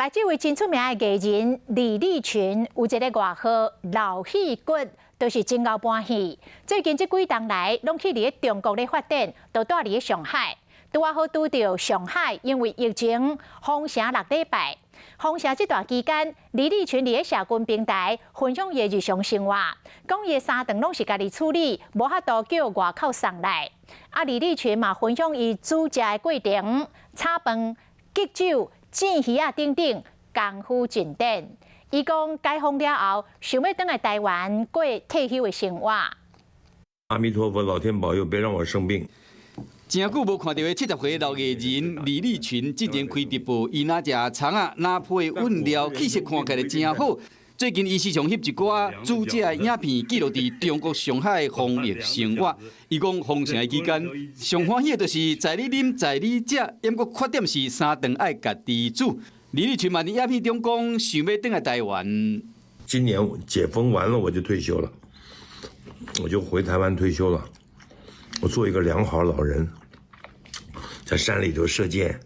來這位真出名的藝人李立群，有一个外號老戲骨，就是真𠢕搬戲。最近這幾冬來，攏去佇咧中國咧發展，都蹛佇咧上海。拄仔好拄著上海因為疫情封城6禮拜，封城這段期間，李立群佇咧社群平台分享伊的日常生活，講伊的三頓攏是家己處理，無法度叫外口送來。啊，李立群嘛分享伊煮食的過程，炒飯、敬酒、煎魚仔等等，功夫盡展。伊講解封了後，想欲轉來台灣過退休的生活。阿彌陀佛，老天保佑，別讓我生病。誠久無看著的70歲老藝人李立群，之前開直播，伊若食蔥仔，若配韻料，氣色看起來誠好。最近伊時常翕一寡煮食的影片，記錄佇中國上海防疫生活。伊講封城的期間，上歡喜的就是在你啉，在你食，毋過缺點是三頓愛家己煮。李立群嘛佇影片中講，想欲轉來台灣。今年解封完了，我就退休了，我就回台灣退休了。我做一個良好老人，在山裡頭射箭、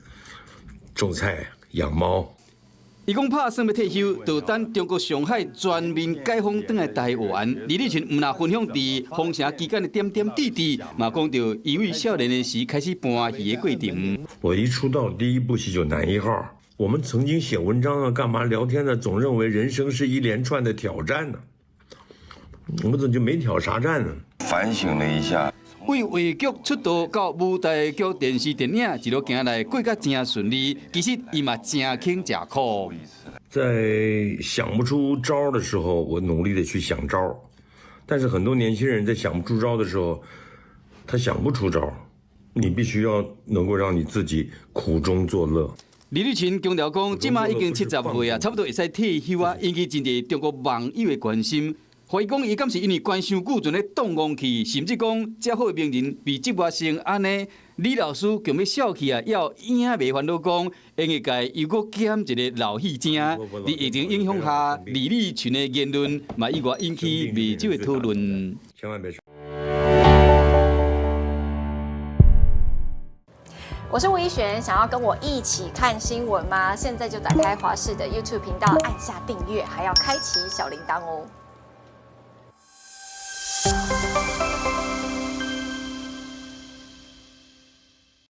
種菜、養貓。伊講拍算欲退休，就等中國上海全面解封轉來台灣。李立群毋但分享佇封城期間的點點滴滴，嘛講著伊為少年的時開始搬戲的過程。我一出道第一部戲就男一號。我們曾經寫文章啊，幹嘛聊天呢？總認為人生是一連串的挑戰呢。我怎麼就沒挑啥戰呢？反省了一下。為話劇出道到舞台劇、電視、電影一路行來，過甲誠順利。其實伊嘛誠肯食苦。在想不出招的時候，我努力的去想招。但是很多年輕人在想不出招的時候，他想不出招。你必須要能夠讓你自己苦中作樂。李立群強調講，這馬已經70歲啊，差不多會使退休啊，引起真濟中國網友的關心。懷疑講，伊敢是因為關傷久，陣咧擋戇去，甚至講遮好的名人被折磨成按呢？李老師強欲笑起來，要影袂煩惱講，演藝界又閣減一個老戲精。佇疫情影響下，李立群的言論嘛意外引起袂少的討論。千萬別。我是吳怡璇，想要跟我一起看新聞嗎？現在就打開華視的 YouTube 頻道，按下訂閱，還要開啟小鈴鐺哦。